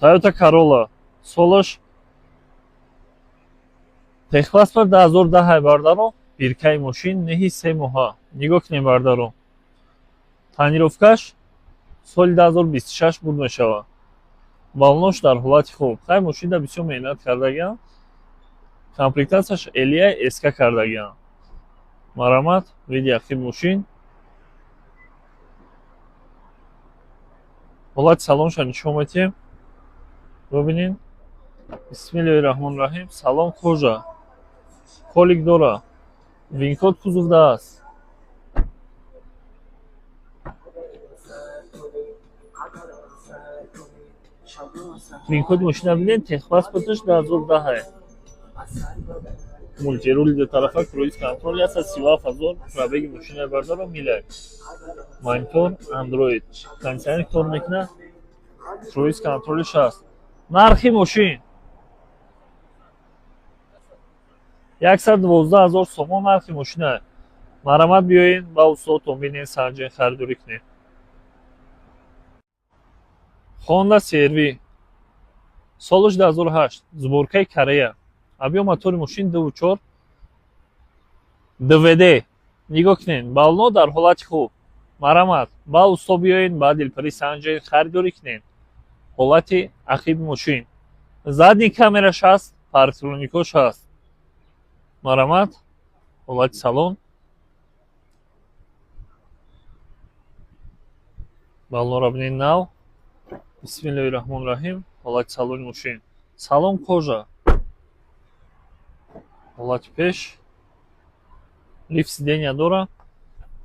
Toyota Corolla, солаш, техпаспорт 2010, бардаро, биркаи мошин неҳи 3 моҳа. Нигоҳ кунем, бардаро, тонировкаш соли 2026 буд мешавад. Баллонош дар ҳолати хуб. Хай, мошинда бисёр меҳнат кардагиам, комплектатсияш элия СК кардагиам. Марамат, види ақиб мошин, ҳолати салонша нишон метиҳем, бибинед. Бисмиллоҳи раҳмони раҳим. Салон кожа, коврик дора, винкод кузовда аст. Винкоди мошина бинед, техпаспорташ 2010, мультирули дутарафа, круиз контроль, 137 000 пробеги мошина, бардаро, миля. Монитор андроид, кондитсионер кор мекунад, круиз контролиш ҳаст. Нархи мошин 112 000 сомон нархи мошина. Марамат, биёед ба устодтон, бинед, санҷен, харидорӣ кунед. Хонда CR-V, солаш 2008, сборкаи Корея, объём мотори мошин 2,4 ДВД. Нигоҳ кунед, баллоно дар ҳолати хуб. Марамат, ба усто биёед, ба дилпарӣ санҷед, харидорӣ кунед. Ҳолати ақиби мошин, задний камераш ҳаст, парктроникош ҳаст. Марамат, ҳолати салон, баллонро бинед, нав. Бисмиллоҳи раҳмони раҳим. Ҳолати салони мошин, салон кожа. Ҳолати пеш, лифт сидения дора,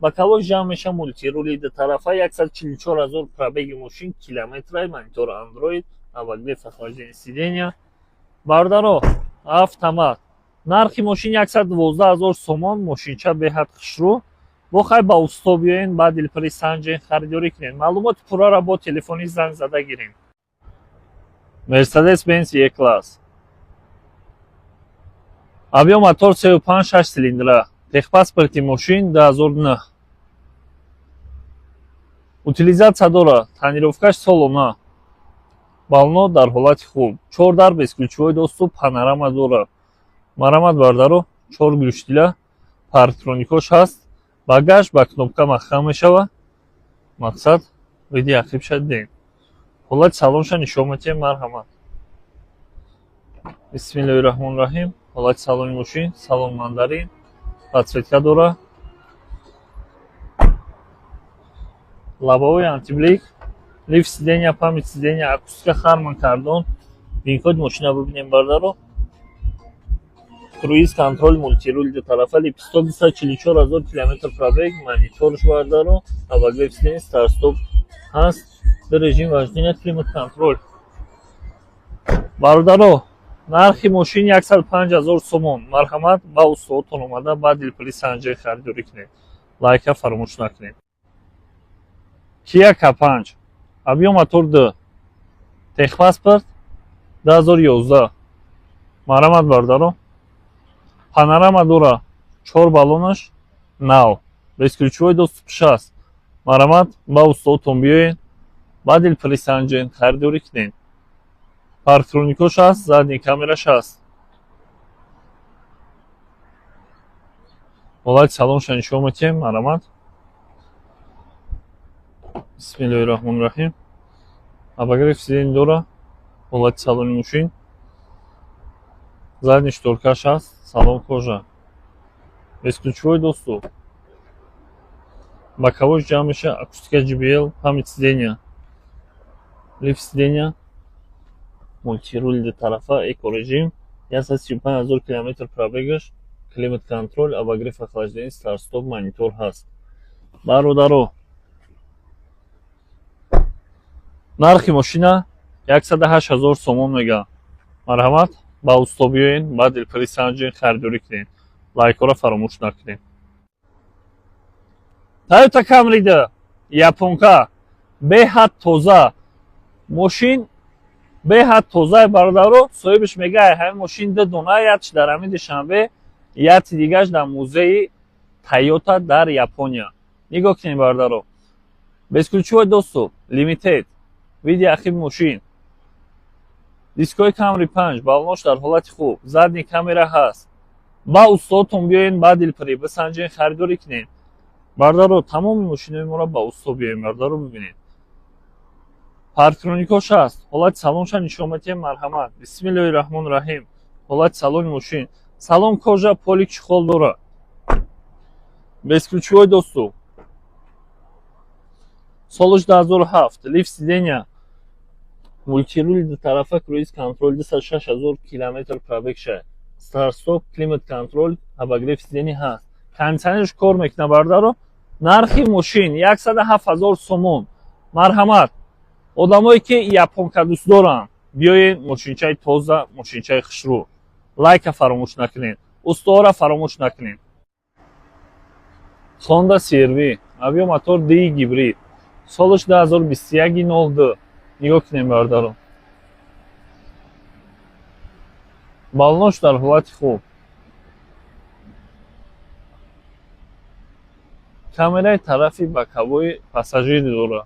боковой ҷамъ меша, мультирули дутарафа, 144 000 пробеги мошин километрай, монитор андроид, обогрев охлаждение сидения. Бародаро, автомат. Нархи мошин 112 000 сомон. Мошинча беҳад хушрӯ. Бо хай, ба усто биёен, ба дилпарӣ санҷен, харидорӣ кунед. Маълумоти пурраро бо телефонӣ занг зада гирем. Мерседес Бенз Е класс, объём мотор 3,5, 6 цилиндра, техпаспорти мошин 2009, утилизатсия дорад, тонировкаш солона, баллоно дар ҳолати хуб, чор дар, бесключевой доступ, панорама дорад. Марамат, бардаро, чор глушителя, парктроникош ҳаст, багаж ба кнопка маҳкам мешавад. Мақсад, види ақибша дидем, ҳолати салонша нишон метиҳем. Марҳамат. Бисмиллоҳи раҳмони раҳим. Ҳолати салони мошин, салон мандарин, подсветка дорад, лобовой антиблик, лифт сидения, память сидения, акустика Харман Кардон. Винкоди мошина бибинем, бардаро. Круиз контроль, мультирули дутарафа, лепесток, 244 000 километр пробег, мониторш, бардаро, обогрев сидения, старт-стоп ҳаст, режим вождения, климат контроль. Бародаро, нархи мошин 105 000 сомон. Марҳамат, ба устодотон омада, ба дилпурӣ санҷӣ, харидорӣ кунед. Лайка фаромӯш накунед. Кия К5, объём мотор 2, техпаспорт 2011. Марҳамат, бародаро, панорама дора, чор баллонаш нав, бесключевой доступш аст. Марҳамат, ба устодотон биёед, ба дилпурӣ санҷед, харидорӣ кунед. Парктроникош ҳаст, задний камераш ҳаст. Ҳолати салонша нишон метиҳем. Марҳамат. Бисмиллоҳи раҳмони раҳим. Обогрев сидения дора. Ҳолати салони мошин, задний шторкаш ҳаст, салон кожа, бесключевой доступ, боковой ҷамъ меша, акустика JBL, память сидения, лифт сидения, мультирули дутарафа, экорежим, 135 000 километр пробегаш, климат контроль, обогрев охлаждение, старт-стоп, монитор ҳаст. Бародаро, нархи мошина 108 000 сомон мегӯяд. Марҳамат, ба усто биёед, ба дилпурӣ санҷед, харидорӣ кунед. Лайкҳоро фаромӯш накунед. Тойота Камрида, японка, беҳад тоза мошин, беҳад тозаи. Бародаро, соҳибаш мегӯяд, ҳамин мошин ду дона, якш дар ҳамин Душанбе, яки дигараш дар музеи Тойота дар Япония. Нигоҳ кунед, бародаро, бесключевой доступ, лимитед. Види ақиби мошин. Дискои Камри 5, балонош дар ҳолати хуб, задний камера ҳаст. Ба устодтон биёен, ба дилпурӣ бисанҷен, харидорӣ кунед. Бардаро, тамоми мошинои моро ба усто биёем, бардаро, бибинед. Парктроникош ҳаст. Ҳолати салонша нишон медиҳем, марҳамат. Бисмиллоҳи раҳмони раҳим. Ҳолати салони мошин. Салон кожа, полик, чехол дорад. Бесключевой доступ. Солаш 2007, лифт сидения, мультируль дутарафа, круиз контроль, 206 ҳазор километр пробег шад. Старт-стоп, климат контроль, обогрев сидения ҳаст. Кондитсионерш кор мекунад, бардаро. Нархи мошин 107 ҳазор сомон. Марҳамат. Одамое ки японка дӯст доранд, биёед, мошинчаи тоза, мошинчаи хушрӯ. Лайка фаромӯш накунед. Устоҳоро фаромӯш накунед. Honda CR-V, объем мотор D, гибрид. Солаш 2021 02. Нигоҳ кунем, бародарон. Балонош дар ҳолати хуб. Камераи тарафи боковои пассажир дорад.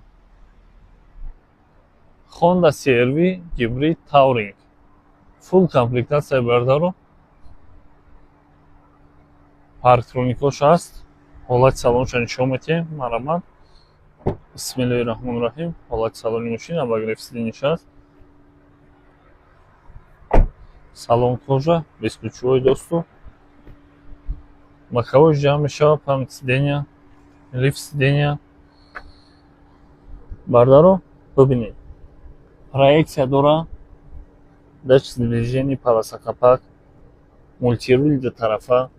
Honda CR-V гибрид Touring. Full комплектация, бародарон. Парктроникош ҳаст. Ҳолати салонша нишон медиҳем, марҳамат. Бисмиллоҳи раҳмони раҳим. Ҳолати салони мошин, обогрев сиденьяш ҳаст. Салон кожа, бесключевой доступ. Боковой ҷамъ мешавад, память сидения, лифт сидения. Бардаро, бибинед. Проекция дора, датчик движения, полоса қапак, мультируль дутарафа,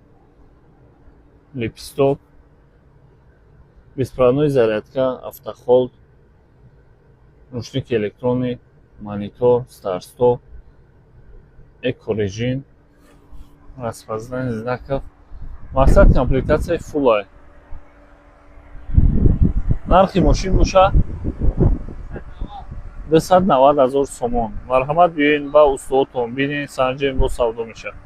лепесток, беспроводной зарядка, автохолд, ручник электронный, монитор, старт-стоп, эко-режим, распознание знаков. Мақсад, комплектатсияи фулай. Нархи мошин боша 290 ҳазор сомон. Марҳамат, биёен ба устодотон, бинен, санҷен, бо савдо мешавад.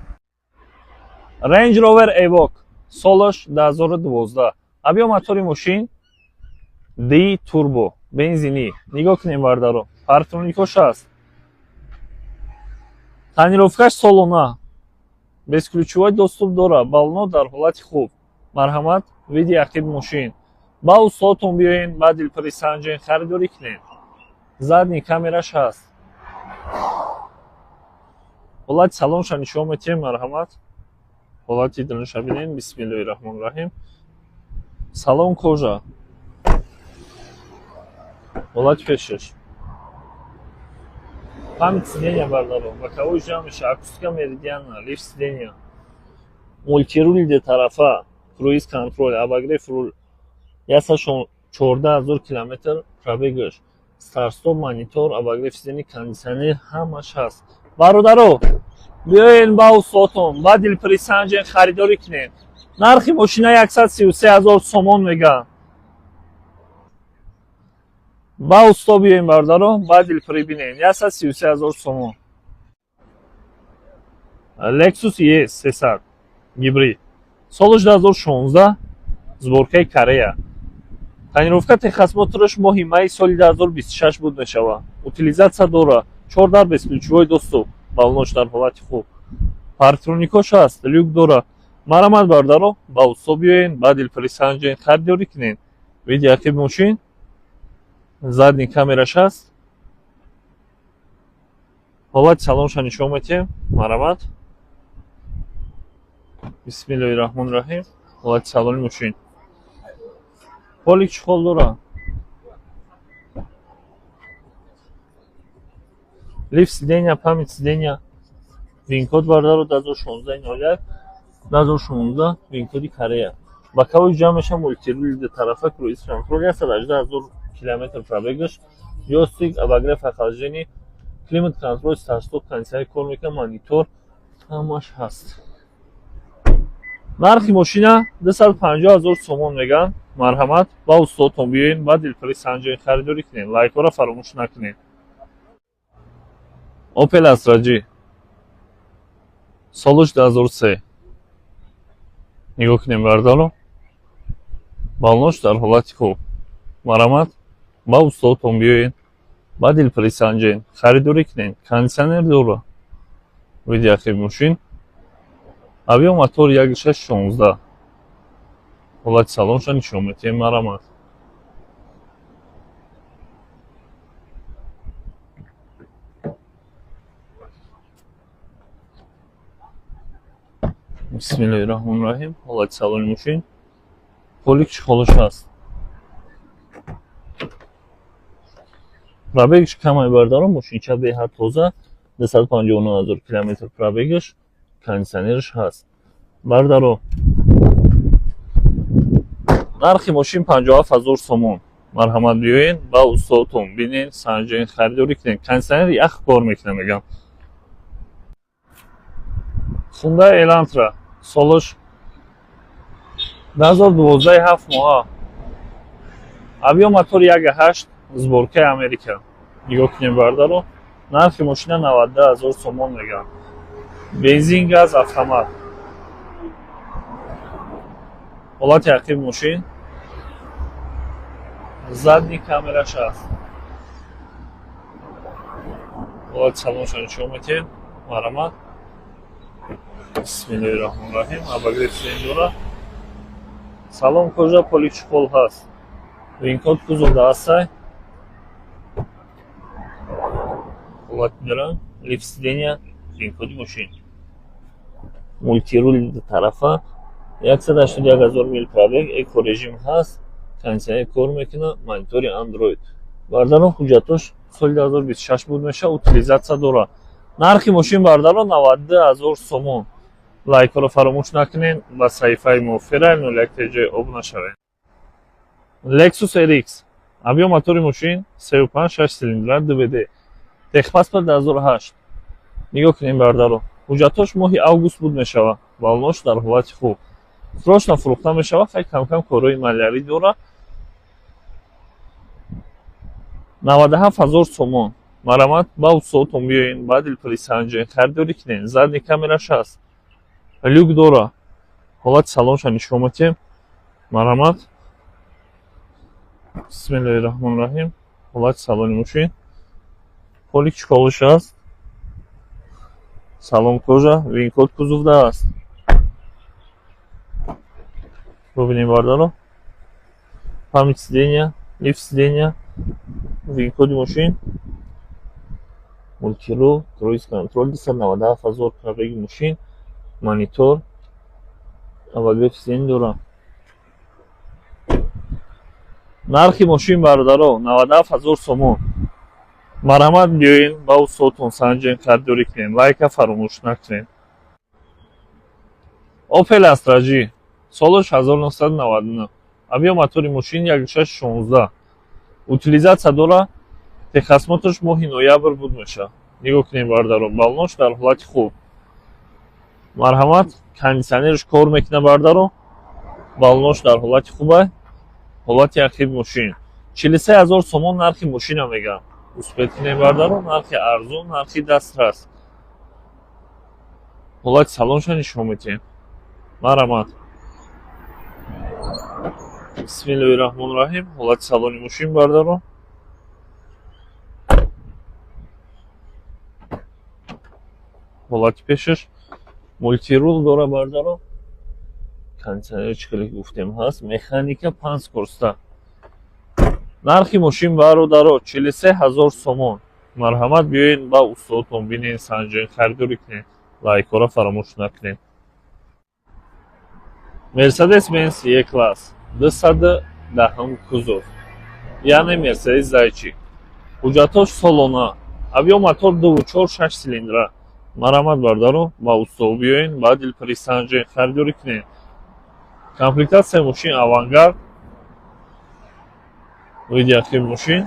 Range Rover Evoque, солаш 2012. Объем мотори мошин D турбо, бензинӣ. Нигоҳ кунем, бардаро. Парктроникош ҳаст. Тонировкаш солона. Бесключевой доступ дорад. Балоно дар ҳолати хуб. Марҳамат, види ақиби мошин. Ба устодотон биёен, ба дилпурӣ санҷен, харидорӣ кунед. Задний камераш ҳаст. Ҳолати салонша нишон медиҳем, марҳамат. Ҳолати дарунша бинед. Бисмиллоҳи раҳмони раҳим. Салон кожа. Ҳолати пешаш. Память сидения, бардаро. Боковой ҷамъ мешавад. Акустика Меридиана, лифт сидения. Мультируль дутарафа, круиз контроль, обогрев руль. 114 ҳазор километр пробегаш. Старт-стоп, монитор, обогрев сидения, кондитсионер ҳамаш ҳаст. Бародаро, биёен ба устодотон, ба дилпурӣ санҷен, харидорӣ кунед. Нархи мошина 133 ҳазор сомон мегӯянд. Ба усто биёем, бародаро, ба дилпурӣ бинем. 133 ҳазор сомон. Lexus ES 300 гибрид. Солаш 2016, сборкаи Корея. Тонировка, техосмотраш моҳи майи соли 2026 буд мешавад. Утилизация дорад. Чор дар, бесключевой доступ. Балонош дар ҳолати хуб. Парктроникош ҳаст, люк дорад. Марҳамат, бародаро, ба усто биёен, ба дилпурӣ санҷен, харидорӣ кунед. Види ақиби мошин, задний камераш ҳаст. Ҳолати салонша нишон медиҳем, марҳамат. Бисмиллоҳи раҳмони раҳим. Ҳолати салони мошин. Полик, чехол дорад. Лифт сидения, память сидения. Винкод, бародаро, 2016 01 2016, винкоди Корея. Боковой ҷамъ мешавад, мультируль дутарафа, круиз контроль, 118 ҳазор километр пробегаш, джойстик, обогрев, охлаждение, климат контроль, старт-стоп, кондитсионер кор мекунад, монитор ҳамаш ҳаст. Нархи мошина 250 ҳазор сомон мегӯянд. Марҳамат, ба устодотон биёен, ба дилпурӣ санҷен, харидорӣ кунед. Лайкҳоро фаромӯш накунед. Opel Astra G, солаш 2003. Нигоҳ кунем, бародаро. Балонош дар ҳолати хуб. Марҳамат, ба устодотон биёед. Ба дилпурӣ санҷен, харидорӣ кунед. Кондитсионер дора. Види ақиби мошин. Объём мотор 1,6 16. Ҳолати салонша нишон медиҳем, марҳамат. Бисмиллоҳи раҳмони раҳим. Ҳолати салони мошин. Полик чехолаш ҳаст. Пробегаш камай, бародарон, мошинча беҳад тоза, 259 ҳазор километр пробегаш, кондитсионераш ҳаст. Бародаро, нархи мошин 57 ҳазор сомон. Марҳамат, биёен ба устодтон бинен, санҷен, харидорӣ кунед. Кондитсионер ях кор мекунад, мегам. Хундай Элантра, солаш 2012, 7 моҳа. Объём мотор 1,8, сборкаи Америка. Нигоҳ кунем, бародаро, нархи мошина 92 ҳазор сомон мегӯянд. Бензин, газ, автомат. Ҳолати ақиби мошин, задний камераш ҳаст. Ҳолати салонша нишон медиҳем, марҳамат. Бисмиллоҳи раҳмони раҳим. Обогрев сиденья дора. Салон кожа, полик чехол ҳаст. Вин-код кузовда ҳастай. Ҳолати дорам, лифт сиденья, вин-коди мошин. Мультирул ду тарафа, 181 ҳазор мил пробег, эко режим ҳаст, кондитсионер кор мекунад, монитори Андроид. Бародарон, ҳуҷҷатош соли 2026 буд мешавад, утилизатсия дорад. Нархи мошин, бародарон, 92 ҳазор сомон. Лайкҳоро фаромӯш накунед, ба саҳифаи мо Феррари 01 TJ обуна шавед. Lexus RX, объём мотори мошин 3,5, 6 силиндра, 2WD. Техпаспорт 2008. Нигоҳ кунед, бародарон, ҳуҷҷатош моҳи август буд мешавад. Баллош дар ҳолати хуб. Срочно фурӯхта мешавад, хай кам-кам корҳои малярӣ дорад. 97 ҳазор сомон. Марҳамат, ба устодтон биёен, ба дилпурӣ санҷен, харидорӣ кунед. Задний камераш ҳаст. Люк дора. Ҳолати салонша нишон медиҳем. Марҳамат. Бисмиллоҳи раҳмони раҳим. Ҳолати салони мошин. Полик чехолаш ҳаст. Салон кожа, вин-код кузовда ҳаст. Бубинем, бародаро. Память сиденья, лифт сиденья, вин-коди мошин, мультирул, круиз контроль, 297 ҳазор пробеги мошин, монитор, обогрев сиденья дорад. Нархи мошин, бародаро, 97 ҳазор сомон. Марҳамат, биёен ба устодтон санҷен, харидорӣ кунем. Лайка фаромӯш накунед. Opel Astra G, солаш 1999. Объём мотори мошин 1,6 16. Утилизатсия дора. Техосмотрш моҳи ноябр буд мешавад. Нигоҳ кунед, бародаро, баллонш дар ҳолати хуб. Марҳамат, кондитсионерш кор мекунад, бародаро. Баллонш дар ҳолати хуба. Ҳолати ақиби мошин. 43 ҳазор сомон нархи мошина мегӯям. Успеть кунед, бародаро, нархи арзон, нархи дастрас. Ҳолати салонша нишон медиҳем. Марҳамат. Бисмиллоҳи раҳмони раҳим. Ҳолати салони мошин, бародаро. Ҳолати пешаш, мультирул дора, бародаро. Кондитсионер, чӣ хеле гуфтем, ҳаст. Механика, панҷ скоростта. Нархи мошин, бародаро, 43 ҳазор сомон. Марҳамат, биёед ба устодтон бинед, санҷен, харидорӣ кунед. Лайкҳоро фаромӯш накунед. Мерседес Бенз Е класс, 210-ум кузов, яъне Мерседес Зайчик. Ҳуҷҷатҳош солона. Объём мотор 2,4, 6 силиндра. Марҳамат, бародаро, ба устод биёед, ба дилпурӣ санҷен, харидорӣ кунед. Комплектатсияи мошин Авангард. Види ақиби мошин.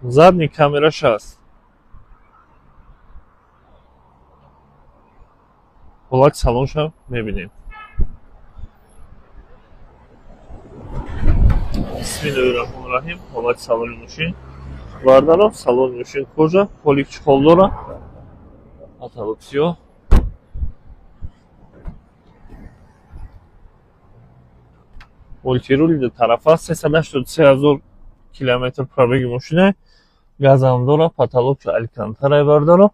Задний камераш ҳаст. Ҳолати салонша мебинем. Бисмиллоҳи раҳмони раҳим. Ҳолати салони мошин. Бародаро, салони мошин кожа, полик чехол дора. Потолок сиёҳ. Мультирули ду тарафа, 383 ҳазор километр пробеги мошина. Газам дора, потолок алькантара, бардаро.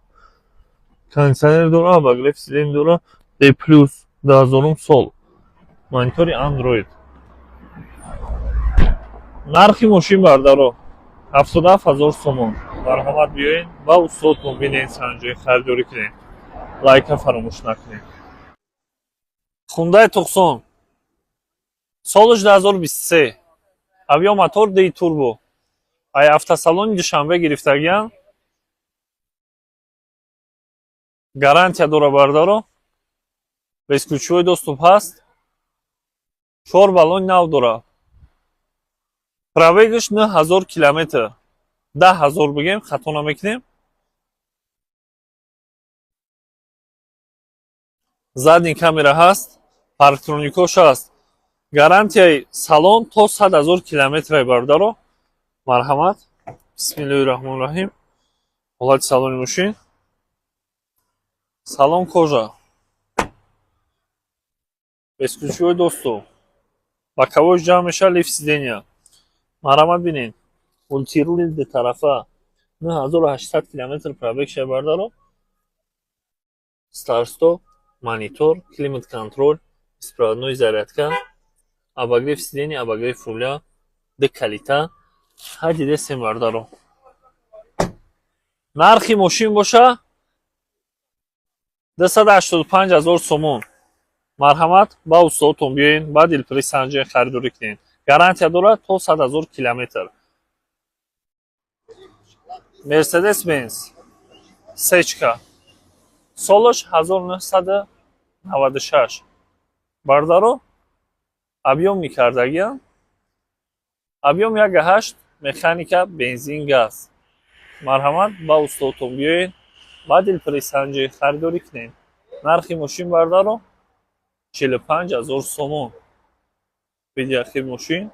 Кондиционер дора, обогрев сидений дора, D плюс, 2000 сол. Монитори Android. Нархи мошин, бардаро, 77 000 сомон. Марҳамат, биёед ва устодтон бинед, санҷои, харидорӣ кунед. Лайка фаромӯш накунед. Хундай Туқсон, солаш 2023, объём мотор D турбо. Ай автосалони Душанбе гирифтагиян. Гарантия дора, бардаро. Бесключевой доступ ҳаст. Чор баллони нав дора. Пробегаш 9000 километр. 10 000 бигем, хато намекунем. Задний камера ҳаст, парктроникош ҳаст. Гарантияи салон то 100 000 километре, бардаро. Марҳамат. Бисмиллоҳи раҳмони раҳим. Ҳолати салони мошин. Салон кожа. Бесключевой доступ. Боковой ҷамъ мешавад, лифт сидения. Марҳамат, бинед. Мультирули дутарафа. 9800 километр пробег шуда, бардаро. Старт-стоп, монитор, климат контроль, беспроводной зарядка, обогрев сидения, обогрев руля, ду калита. Ҳай, дидесем, бардаро. Нархи мошин боша 285 000 сомон. Марҳамат, ба устодтон биёед, ба дилпури санҷои, харидорӣ кунед. Гарантия дорад то 100 000 километр. Мерседес Бенз сечка, солаш 1996, бардаро. Объём мекардагиам, объём 1,8, механика, бензин, газ. Марҳамат, ба устодтон биёед, ба дилпури санҷӣ, харидорӣ кунед. Нархи мошин, бардаро, 45 000 сомон. Видеоахир мошин,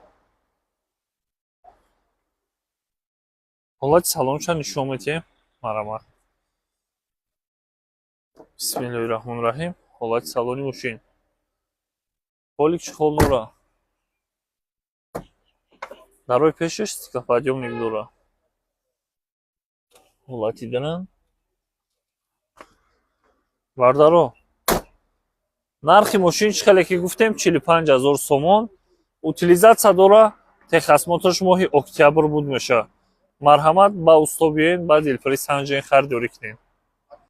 ҳолати салонша нишон медиҳем. Марҳамат, бисмиллоҳи раҳмони раҳим. Ҳолати салони мошин, полик чехол дора, дарои пешаш стеклоподъёмник дора. Ҳолати диран, бардаро. Нархи мошин, чӣ хеле ки гуфтем, 45 000 сомон. Утилизация дора, техосмотрш моҳи октябр буд мешавад. Марҳамат, ба усто биёед, ба дилпури санҷен, харидорӣ кунед.